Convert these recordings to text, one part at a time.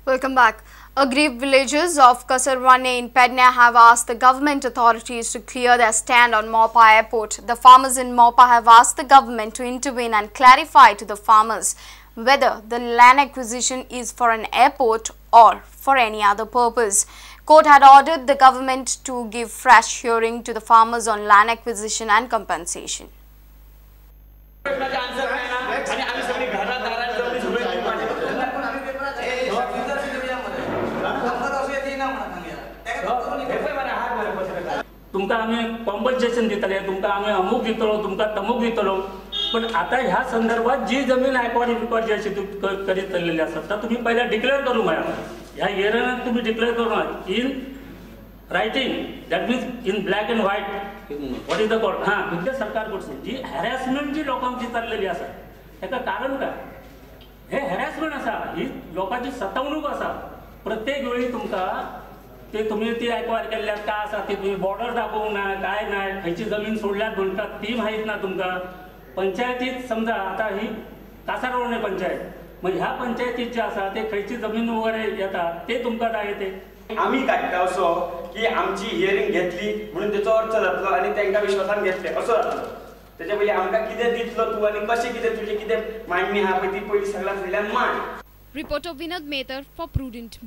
Welcome back. Aggrieved villagers of Kasarwane in Pedne have asked the government authorities to clear their stand on Mopa Airport. The farmers in Mopa have asked the government to intervene and clarify to the farmers whether the land acquisition is for an airport or for any other purpose. Court had ordered the government to give fresh hearing to the farmers on land acquisition and compensation. तुमकां आमी compensation दितले, तुमकां आमी अमूक दितलो, तुमकां तमूक दितलो, पण आता ह्या संदर्भात जी जमीन ॲक्वायर बिक्वायर जी अशी करीत चल्लेली आसा ता तुम्ही पहिला डिक्लेअर करूंक जाय. ह्या हियरिंगाक तुम्ही डिक्लेअर करूंक जाय in writing, that means in black and white. What is the call? हां, तुमच्या सरकार कडसून जी हॅरॅसमेंट जी लोकांची चल्लेली आसा ताका कारण काय? हे हॅरॅसमेंट आसा, ही लोकांची सतावणूक आसा. प्रत्येक वेळी तुमकां ते तुम्ही ती ॲक्वायर केल्ल्यात काय आसा ती तुम्ही बॉर्डर दाखोवंक ना, काय ना, खंयची जमीन सोडल्यात म्हणटात ती माहीत ना तुमकां. पंचायतीत समजा आता ही कासारवर्णे पंचायत, मग ह्या पंचायतीत जे आसा ते खंयची जमीन वगैरे येता ते तुमकां दाखयते. आमी काडटा असो की आमची हियरींग घेतली म्हणून तेचो अर्थ जातलो आनी तांकां विश्वासान घेतले असो जातलो. तेच्या पयलीं आमकां कितें दितलो तूं आनी कशें कितें तुजें कितें मांडणी आहा पळय ती पयलीं सगळ्या फुडल्यान मांड. Reporter Vinod Mehtar for Prudent.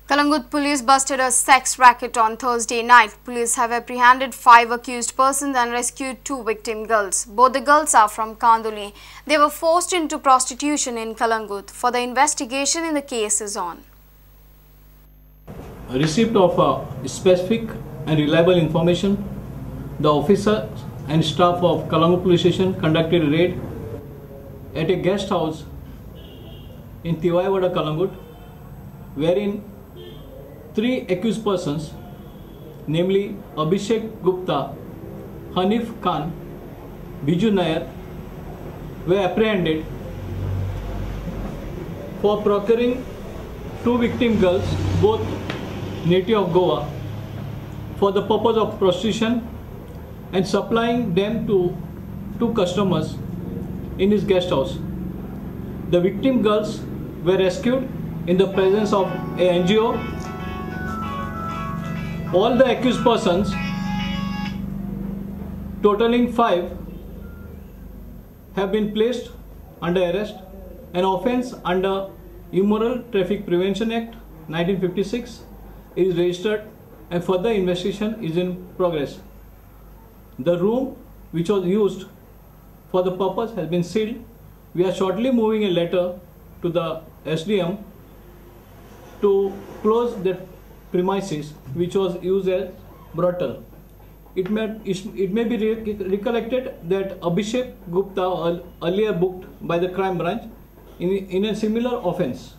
Calangute police busted a sex racket on Thursday night. Police have apprehended 5 accused persons and rescued 2 victim girls. Both the girls are from Kanduli. They were forced into prostitution in Calangute. Further investigation in the case is on. Receipt of a specific and reliable information, the officers and staff of Calangute police station conducted a raid at a guest house in Tiwaiwada, Calangute, wherein 3 accused persons, namely Abhishek Gupta, Hanif Khan, Biju Nair, were apprehended for procuring 2 victim girls, both native of Goa, for the purpose of prostitution and supplying them to 2 customers in his guest house. The victim girls were rescued in the presence of a NGO. All the accused persons, totaling 5, have been placed under arrest. An offence under Immoral Traffic Prevention Act 1956 is registered and further investigation is in progress. The room which was used for the purpose has been sealed. We are shortly moving a letter to the SDM to close the premises which was used as brothel. It may be recollected that Abhishek Gupta earlier booked by the crime branch in a similar offence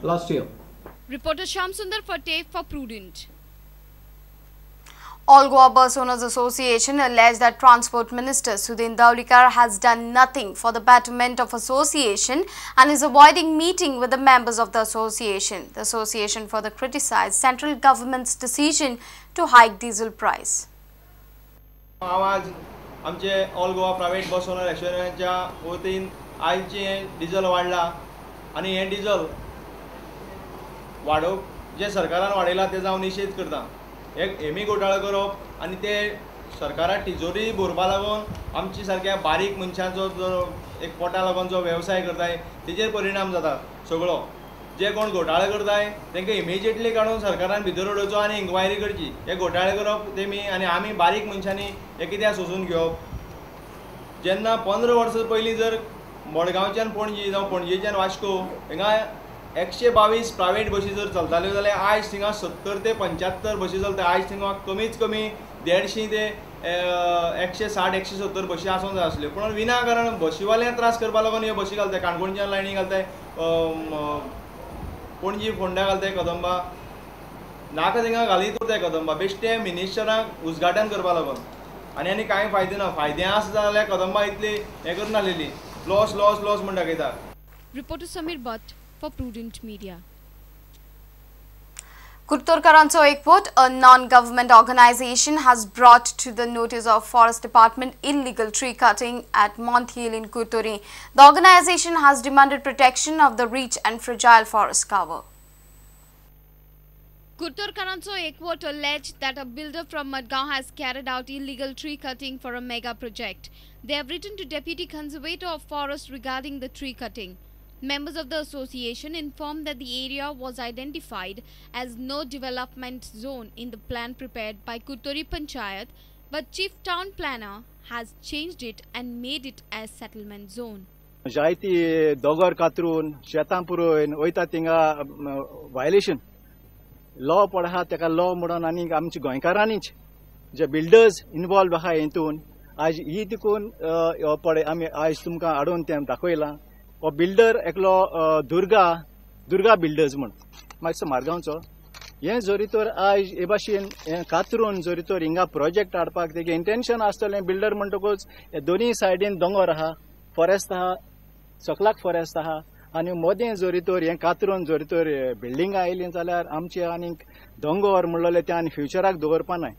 last year. Reporter Shyam Sundar Fateh for Prudent. All Goa Bus Owners Association alleged that Transport Minister Sudin Dhavalikar has done nothing for the betterment of association and is avoiding meeting with the members of the association. The association further criticized central government's decision to hike diesel price. हांव आज आमचे all Goa private bus owner एसोसिएशनाच्या वतीन आयचें diesel वाडला आनी हें diesel वाडोवप जें सरकारान वाडयलां तेजो हांव निशेध करता. एक हेमी घोटाळो करप आनी ते सरकाराक तिजोरी भरपा लागून आमची सारक्या बारीक मनशांचो जो एक पोटा लागून जो वेवसाय करताय तेजेर परिणाम जाता सगळो. जे कोण घोटाळे करताय तांकां इमिजिएटली काडून सरकारान भितर उडोवचो आनी इन्क्वायरी करची. हे घोटाळे करप तेमी आनी आमी बारीक मनशांनी हे कित्याक सोसून घेवप? जेन्ना 15 वर्सां पयलीं जर मडगांवच्यान पणजी जावं पणजेच्यान वास्को हिंगा 122 प्रायवेट बशी जर चलताल्यो जाल्यार आयज थिंगा 70 ते 75 बशी चलता. आयज थिंगा कमीत कमी 150 ते 160 170 बशी आसूंक जाय आसल्यो, पूण विनाकारण बशीवाल्यांक त्रास करपा लागून ह्यो बशी घालताय. काणकोणच्यान लायनी घालताय, पणजी फोंडा घालताय, कदंबा नाका थिंगा घालीत उरताय कदंबा बेश्टे मिनिस्टरांक उद्घाटन करपा लागून. आनी आनी कांय फायदे ना. फायदे आसा जाल्यार कदंबा इतली हें करनासलेली, लॉस लॉस लॉस म्हण दाखयता. Reporter Sameer Bhatt for Prudent Media. Kurtorkarancho Ekvott, a non-government organization, has brought to the notice of Forest Department illegal tree cutting at Mont Hill in Curtorim. The organization has demanded protection of the rich and fragile forest cover. Kurtorkarancho Ekvott alleged that a builder from Madgaon has carried out illegal tree cutting for a mega project. They have written to Deputy Conservator of Forest regarding the tree cutting. Members of the association informed that the area was identified as no development zone in the plan prepared by Curtorim Panchayat, but Chief Town Planner has changed it and made it as settlement zone. जायती दोंगर कातरून शेतां पुरोवन वयता थिंगा violation law पड आहा तेका law म्हणून आनी आमच्या गोंयकारांनीच जे बिल्डर्स इनवॉल्व आहा हितून आज ही तिकून पळय आमी आयज तुमकां हाडून तें दाखयलां. हो बिल्डर एकलो दुर्गा दुर्गा बिल्डर्स म्हूण मातसो मारगांवचो हें जरी तर आयज हे भाशेन हें कातरून जरी तर हिंगा प्रोजेक्ट हाडपाक तेगे इंटेन्शन आसतलें बिल्डर म्हणटकूच हे दोनूय सायडीन दोंगर आहा, फॉरेस्ट आहा, सकलाक फॉरेस्ट आहा आनी मदें जरी तर हें कातरून जरी तर बिल्डिंगां आयलीं जाल्यार आमचे आनीक दोंगर म्हणलेले ते आनी फ्युचराक दवरपा नाय.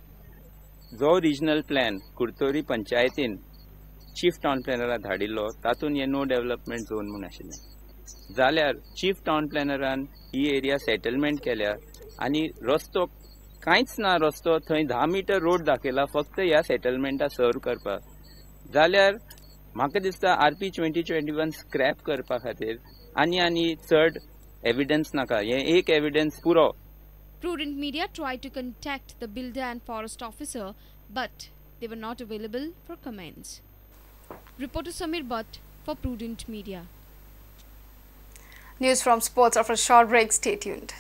जो रिजनल प्लॅन कुर्तोरी पंचायतीन चीफ टावन प्लॅनराक धाडिल्लो तातूंत हे नो डेव्हलपमेंट झोन म्हूण आशिल्लें, जाल्यार चीफ टावन प्लॅनरान ही एरिया सेटलमेंट केल्या आनी रस्तो कांयच ना, रस्तो थंय 10 मिटर रोड दाखयला फक्त ह्या सेटलमेंटा सर्व करपाक. जाल्यार म्हाका दिसता RP 2021 scrap करपा खातीर आनी आनी चड एविडन्स नाका, हें एक एविडन्स पुरो. Prudent Media tried to contact the builder and forest officer, but they were not available for comments. Reporter Samir Bhatt for Prudent Media. News from sports after a short break. Stay tuned.